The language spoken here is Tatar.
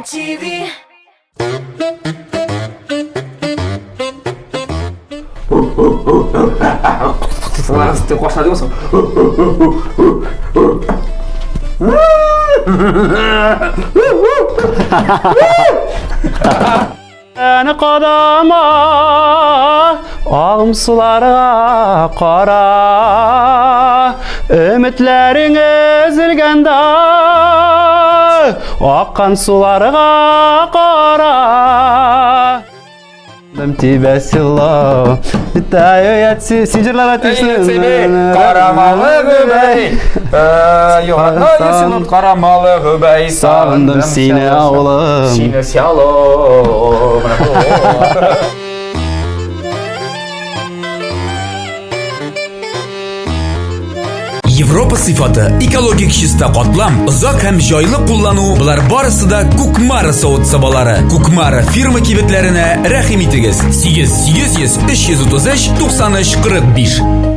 TV. Әне кадама агым суларга кара Өметләрең өзелгәндә аккан суларга кара Дым тебя село Витаю я син җырларга тиешсең. Карамалы гөбәй. Юк, Карамалы гөбәй. Сагындым сине, авылым. Сине село. Европа сыйфаты, экологик чиста катлам, озак һәм җайлы куллану, болар барысы да Кукмара савыт-сабалары. Кукмара фирма кибетләренә рәхим итегез. 8 800 333 93 45.